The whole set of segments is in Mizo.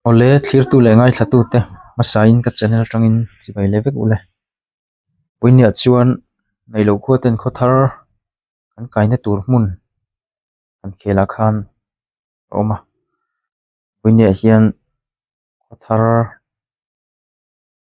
Awle thlirtu leh ngaithlatute hmasain ka channel atangin chibai leh vek ule. Puinia chuan neilo khua ten khaw thar kan kaina tur hmun kan khelah khan a awm a. Puinia hian khaw thar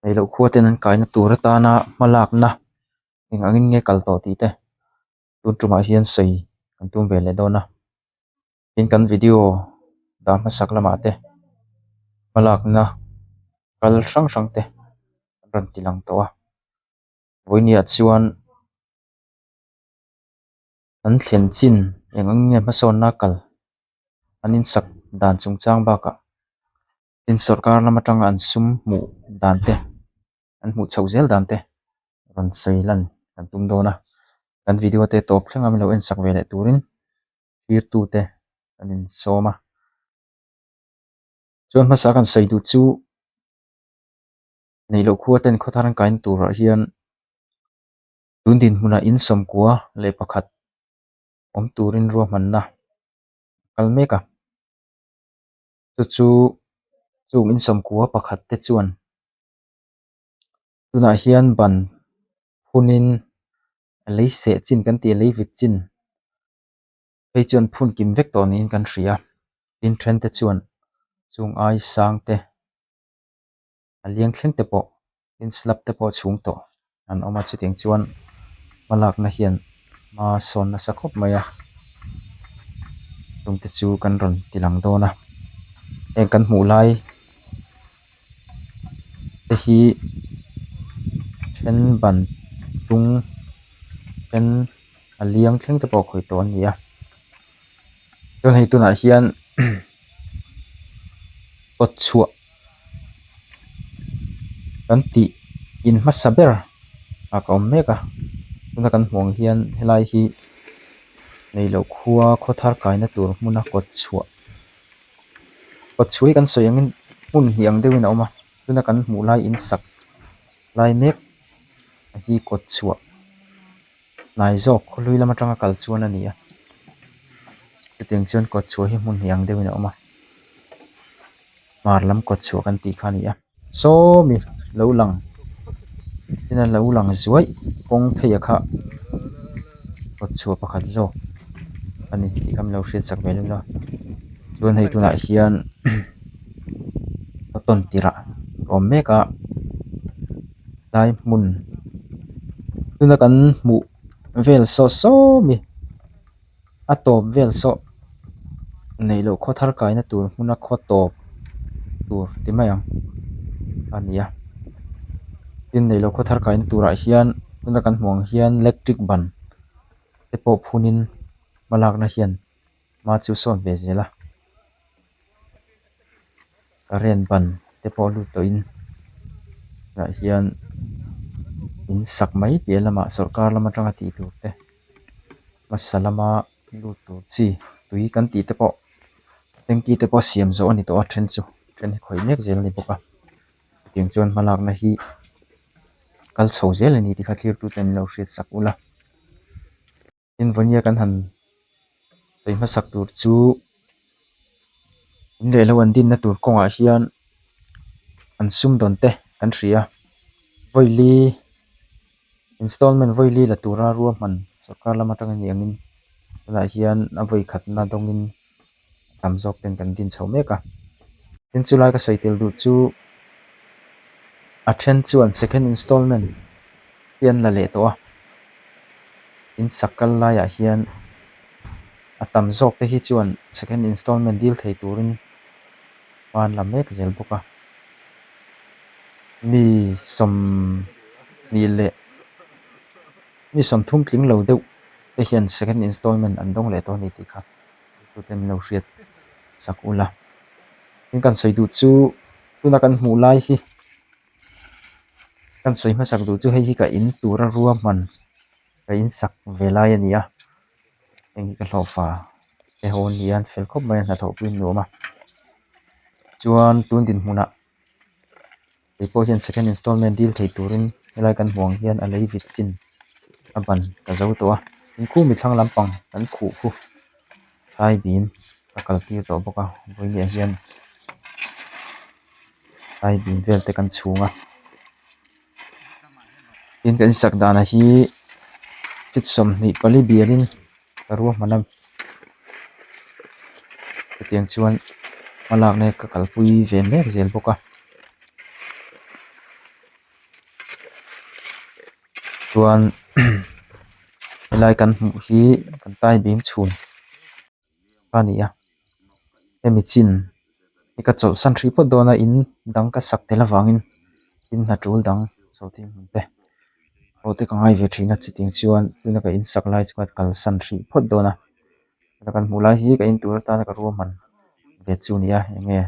neilo khua ten an kaina tur atana hmalakna eng angin nge kal tawh tih te tun tumah hian sawi kan tum ve leh dawn a. Tin kan video dah hmasak lamah te hmalakna kal hrang hrang te an rawn ti lang tawh a vawinia chuan an thlen chin eng ang nge hmasawnna kal an insak dan chungchang bakah tin sawrkar lam atanga an sum hmuh dan te an hmuh chhoh zel dan te rawn sawi lan kan tum dawn a kan video te tawp thleng a min lo en sak ve leh turin thirtute an insawm a chuan hmasa kan sawi duh chu neih loh khua ten khaw thar an kaina turah hian tun dinhmunah in sawmkua leh pakhat awm turin ruahmanna a kal mek a chu chu chung in sawmkua pakhat te chuan tunah hian ban phunin a lei seh chin kan tih a lei vit chin phei chuan phun kim vek tawh niin kan hria tin then te chuan chung ai sang te a liang thleng te pawh tin slab te pawh chhung tawh an awm a chutiang chuan hmalakna hian hma sawn nasa khawp mai a chung te chu kan rawn ti lang dawn a heng kan hmuh lai te hi then ban tung then a liang thleng te pawh khawih tawh an ni a chuan hei tunah hian kawt chhuah kan tih in hmasa ber ah ka awm mek a tuna kan hmuh ang hian helai hi neihloh khua khaw thar kaina tur hmuna kawt chhuah kawt chhuah hi kan sawi angin hmun hnih ang deuhin a awm a tuna kan hmuh lai in sak lai mek hi kawt chhuah hnai zawk khawhlui lam atanga kal chuan a ni a chutiang chuan kawt chhuah hi hmun hnih ang deuhin a awm a hmar lam kawt chhuah kan tih kha a ni a sawmi lo lang tin a lo lang zuaih kawng phei ah kha kawt chhuah pakhat zawk a ni tih kha min lo hriat sak ve lem lo chuan hei tunah hian tawn tirh ah a awm mek a lai hmun tuna kan hmuh vel saw sawmi a tawp vel saw neih loh khaw thar kaina tur hmuna khaw tawp tur ti mai ang a ni a tin neih loh khaw thar kaina turah hian tuna kan hmuh ang hian electric ban te pawh phunin hmalakna hian hma chu sawn ve zel a current ban te pawh lut tawhin tah hian in sak mai piah lamah sawrkar lam atanga tih tur te hmasa lama lut tur chi tui kan tih te pawh tanky te pawh siam zawh a ni tawh a then chu then hi khawih mek zel a ni bawk a chutiang chuan hmalakna hi kal chho zel a ni tih kha thlir tute an lo hriat sak ula. Tin vawnia kan han sawi hmasak tur chu in leh lo an dinna tur kawngah hian an sumdawn te kan hria a vawili installment vawili la tura ruahman sawrkar lam atanga ni angin tunah hian a vawi khatna dawngin tam zawk ten kan din chho mek a tin chulai ka sawi tel duh chu a then chuan second installment hi an la leh tawh a in sak kal laiah hian a tam zawk te hi chuan second installment dil thei turin hma an la mek zel bawk a mi sawmhnih leh mi sawmthum tling lo deuh te hian second installment an dawng leh tawh a ni tih kha. tute min lo hriat sak ula tin kan sawi duh chu tuna kan hmuh lai hi kan sawi hmasak duh chu hei hi ka in tura ruahman ka in sak ve lai a ni a heng hi ka hlawhfa te ho an ni a an fel khawp mai a hnathawh pawh hi nuam a chuan tun dinhmunah Kei pawh hian second installment dil thei turin helai kan hmuh ang hian a lei vit chin a ban ka zo tawh a tin khu mi thlang lampang kan khuh khu tlai bim ka kal tir tawh bawk a vawiin ah hian. Tie beam vel te kan chhung a tin kan sak danah hi feet 24 bialin ka ruahman a chutiang chuan hmalakna hi ka kalpui ve mek zel bawk a chuan helai kan hmuh hi kan tie beam chhun. a ni a hemi chin hi ka chawlhsan hrih phawt dawn a in dang ka sak tel avangin in hna tul dang sawhthing hmun te pawh te ka ngai ve thin a chutiang chuan tuna ka in sak lai chu ka kalsan hrih phawt dawn a tuna kan hmuh lai hi ka in tur atana ka ruahman ve chu a ni a enge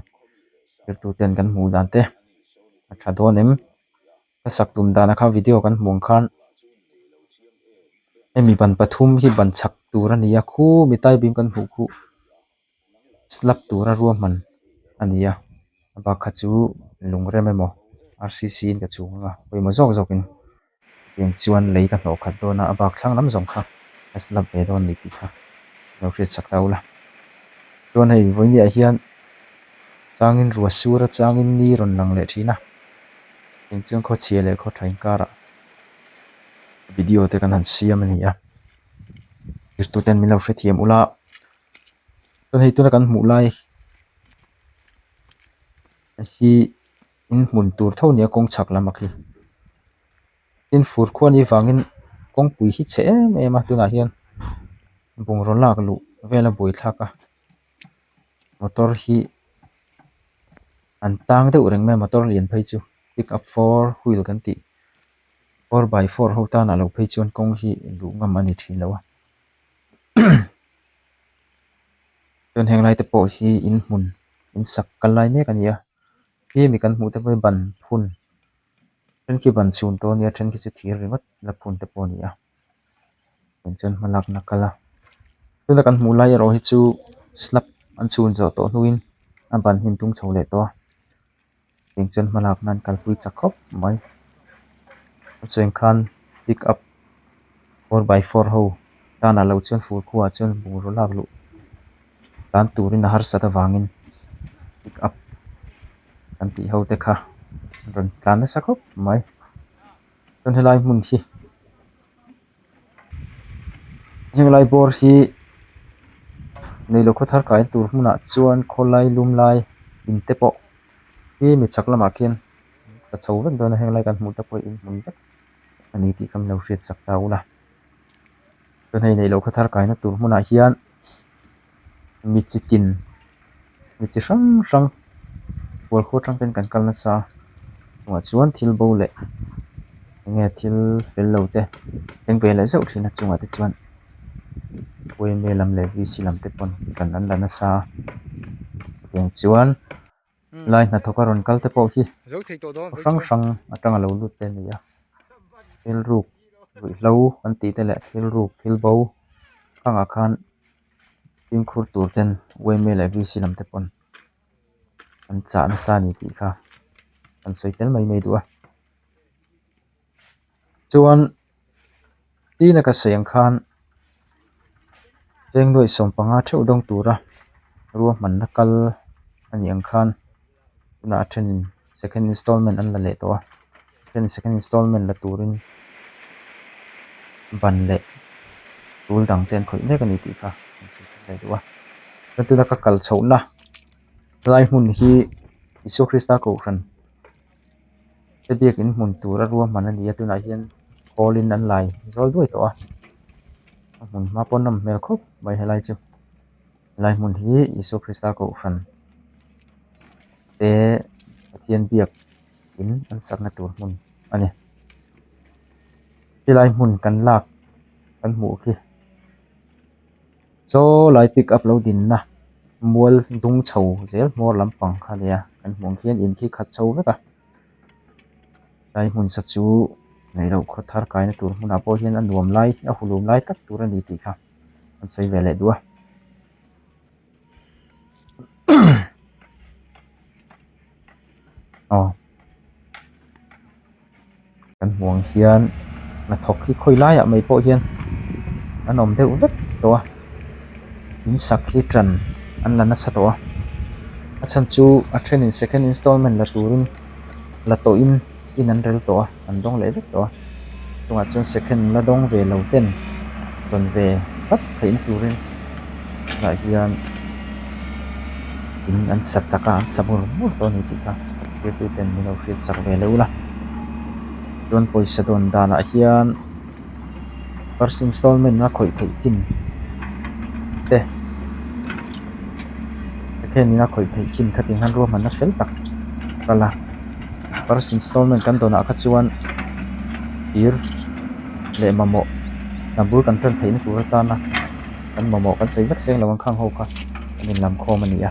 zirtu ten kan hmuh dan te a tha dawn em. Ka sak tum danah kha video kan hmuh ang khan hemi ban pathum hi ban chhak tur a ni a khumi tie beam kan hmuh khuh slab tura ruahman a ni a a bak kha chu lung rem emaw r c c in ka chhung anga pawimawh zawk zawk in tiang chuan lei ka hnawh khat dawn a a bak thlang lam zawng kha a slab ve dawn a ni tih kha lo hriat sak ta ula chuan hei vawiin ah hian changin ruah sur a changin ni rawn lang leh thin a. Eng chuan khaw chhia leh khaw tha inkarah video te kan han siam a ni a zirtu ten min lo hrethiam ula chuan hei tuna kan hmuh lai hi in hmun tur tho a ni a kawng chhak lam a khi tin fur khuan hi vangin kawngpui hi chhe em em a tunah hian bungraw lak luh vel a buaithlak a motor hi. An tang deuh reng mai a motor lian phei chu pick up four wheel kan tih 4x4 ho tan ah lo phei chuan kawng hi luh ngam a ni thin lo a chuan heng lai te pawh hi in hmun in sak kal lai mek a ni a tlem kan hmuh te pawh hi ban phun then khi ban chhun tawh a nia then khi chu thir ringawt la phun te pawh a ni a. Chuan hmalakna kal a tuna kan hmuh lai erawh hi chu slab an chhun zawh tawh hnuin a ban hi an tung chho leh tawh a tiang chuan hmalakna an kalpui chak khawp mai a chuan khan pick up 4x4 ho tanah lo chuan fur khuaah chuan bungraw lak luh tan turin a harsat avangin pick up kan tih ho te kha an rawn tlan nasa khawp mai chuan helai hmun hi. Henglai bawr hi neilo khaw thar kai tur hmunah chuan khawlai lum lai in te pawh hi mi chak lamah khian sa chho vek dawn a henglai kan hmuh te pawh in hmun vek a ni tih kha min lo hriat sak ta ula chuan hei neilo khaw thar kaina tur hmunah hian mi chi tin mi chi hrang hrang bual khaw atang ten kan kal nasa a chungah chuan thil bo leh enge thil fel lo te thleng ve leh zeuh thin a chungah te chuan yma lam leh v c lam te pawn kan an la nasa a chutiang chuan lai hnathawk a rawn kal te pawh hi khaw hrang hrang atanga lo lut te a ni a thil ruk ruihhlo an tih te leh thil ruk thil bo khangah khan. Fimkhur tur ten yma leh VC lam te pawn an chah nasa a ni tih kha an sawi tel mai mai duh a. Chuan tina ka sawi ang khan cheng nuaih 15 theuh dawng tura ruahmanna kal a nih ang khan tunah a thenin second installment an la leh tawh a then second installment la turin ban leh tul dang te an khawih mek a ni tih kha an sawi tel leh duh a chuan tuna ka kal chhohna lai hmun hi Isua Krista kohhran te biakin hmun tura ruahman a ni a tunah hian khawl in an lai zawl duai tawh a a hmun hma pawh a nawm hmel khawp mai helai chu. Helai hmun hi Isua Krista kohhran te Pathian biak in an sakna tur hmun a ni. Helai hmun kan lak kan hmuh khi saw lai pick up lo dinna mual dung chho zel hmawr lampang kha a nia kan hmuh ang khian in khi khat chho vek a helai hmun sa chu neihloh khaw thar kaina tur hmunah pawh hian a nuam lai a hulum lai tak tur a ni tih kha. An sawi ve leh duh a. Aw. Kan hmuh ang hian hnathawk hi khawi laiah mai pawh hian an awm deuh vek tawh a. In sak hi tan an la nasa tawh a. A chhan chu a thenin second installment la turin la tawhin in an rel tawh a, an dawng leh vek tawh a. Chungah chuan second la dawng ve lo ten rawn ve vat theihna turin tunah hian in an sa chak a, an sa mur mur tawh a ni tih kha zirtirtuten min lo hriat sak ve leh ula. Chuan pawisa dawn danah hian first installment a khawih theih chin te second in a khawih theih chin kha ti hian ruahmanna fel tak a kal a first installment kan dawnah kha chuan thir leh mamawh hna bul kan tan theihna tur atana kan mamawh kan sawi vek seng lo ang khang ho kha kan inlam khawm a ni a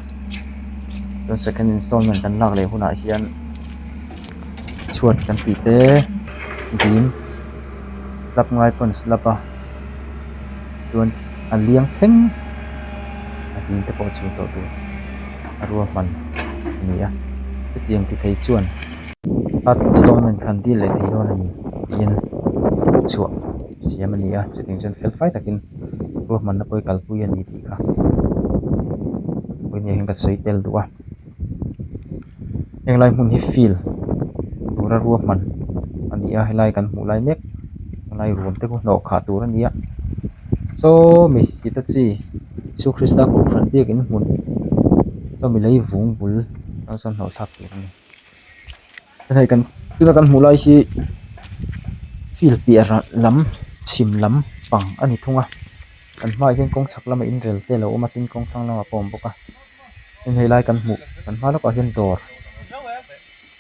chuan second installment kan lak leh hunah hian chhuat kan tih te ding slab ngai pawn slab a chuan a liang thleng a ding te pawh chhun tawh tur a ruahman a ni a chutiang ti thei chuan third installment khan deal leh thei dawn a ni tiin chhuah siam a ni a chutiang chuan fel fai takin ruahmanna pawh hi kalpui a ni tih kha vawiin ah hian ka sawi tel duh a. Henglai hmun hi field tura ruahman a ni a helai kan hmuh lai mek helai ruam te khu hnawh khah tur a ni a saw mi hitachi Isua Krista kohhran biakin hmun sawmi lei vung bul atang sawn hnawh thlak tur a ni hei kan tuna kan hmuh lai hi field piah lam chhim lam pang a ni thung a kan hmaah hian kawng chhak lamah inrel te a lo awm a tin kawng thlang lamah pawh a awm bawk a. Heng helai kan hmuh kan hma lawkah hian dawr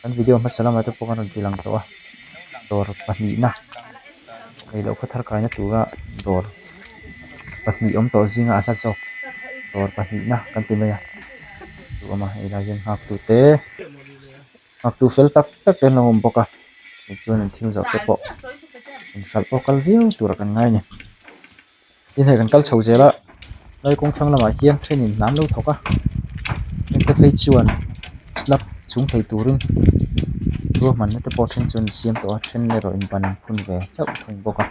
kan video hmasa lamah te pawh kan rawn ti lang tawh a dawr pahnihna neihloh khaw thar kaina tura dawr pahnih awm tawh zinga a hla zawk dawr pahnihna kan ti mai a chu awm a helai hian nghak tu te nghak tu fel tak tak te an lo awm bawk a tichuan an thil zawrh te pawh inhralh pawh kal viau turah kan ngai a ni. Tin hei kan kal chho zel a lai kawng thlang lamah hian thenin hna an lo thawk a hengte phei chuan slab chung thei turin ruahmanna te pawh then chuan an siam tawh a then erawh in ban an phun ve chauh thung bawk a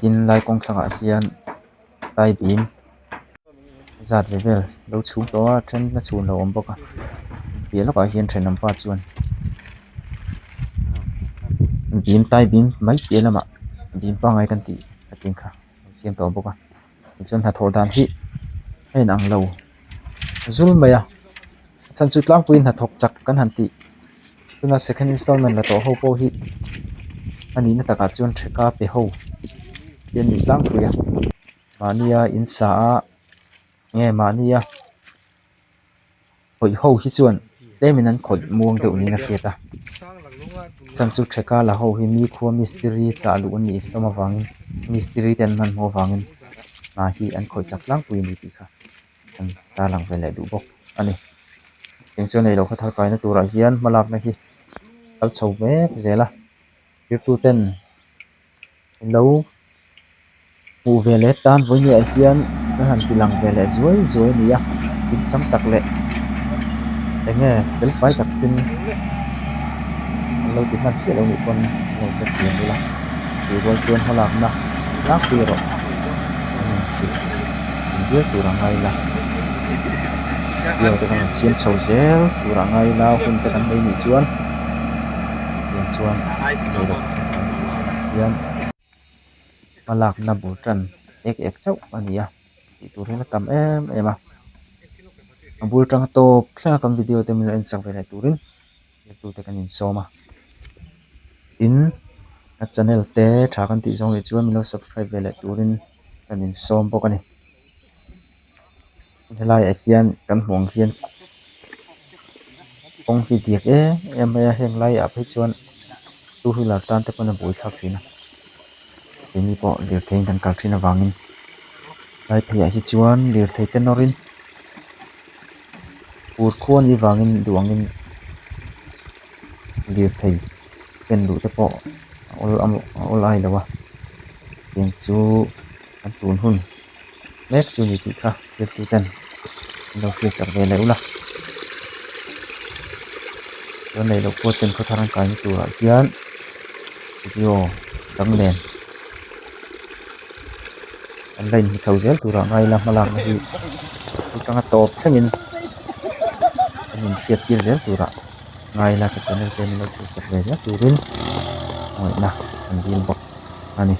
tin lai kawng thlangah hian tai bim zat ve vel lo chhung tawh a then la chhun lo awm bawk a piah lawkah hian thenawm pa chuan bim tai bim mai piah lamah bim pangngai kan tih a tin kha an siam tawh bawk a tichuan hnathawh dan hi a inang lo zul mai a a chhan chu tlangpuiin hnathawk chak kan han tih tuna second installment la tawh ho pawh hi a nihna takah chuan theka pe ho hi an ni tlangpui a. Mahnia in sa a nge mahnia khawih ho hi chuan tlemin an khawih muang deuh niin a hriat a chhan chu theka la ho hi mi khua mistiri chah luh an nih hlawm avangin mistiri te an hmanhmawh avangin hna hi an khawih chak tlangpui a ni tih kha an tarlang ve leh duh bawk a ni. Eng chuan ei loh kha thar kaina turah hian hmalakna hi kal chho mek zel a zirtuten lo hmuh ve leh tan vawinia hian kan han ti lang ve leh zuai zuai a ni a inchang tak leh eng nge fel fai tak ten an lo ti hman chiah lo nih pawn an lo hrethiam ula tih rual chuan hmalakna tlangpui erawh an inhrilh tum viau tur a ngai ila video te kan rawn siam chho zel tur a ngai ila hun te kan nei nih chuan tiang chuan hian. Hma lakna bul tan ek ek chauh a ni a tih tur hian a tam em em a a bul tang tawp thlenga kan video te min lo en sak ve leh turin zirtute kan insawm a tin a channel te tha kan tih zawng leh chuan min lo subscribe ve leh turin kan insawm bawk a ni. Helaiah hian kan hmuh ang hian kawng hi diak em em mai a heng laiah phei chuan two wheeler tan te pawn a buaithlak thin a keini pawh lirthei in kan kal thin avangin lai pheiah hi chuan lirthei te nawrin fur khua anih vangin duh angin lirthei ken luh te pawh a awl ai lo a tiang chu an tun hun. Mek chu ni tih kha thiltu ten an lo hriat sak ve leh ula chuan neih loh pawh ten khaw thar an kaina turah hian video dang nen an la inhmu chho zel turah ngai ila hmalakna hi atanga tawp thlengin. Kan inhriattir zel turah ngai ila ka channel te min lo chhunsak ve zel turin ngaihna kan dil bawk a ni.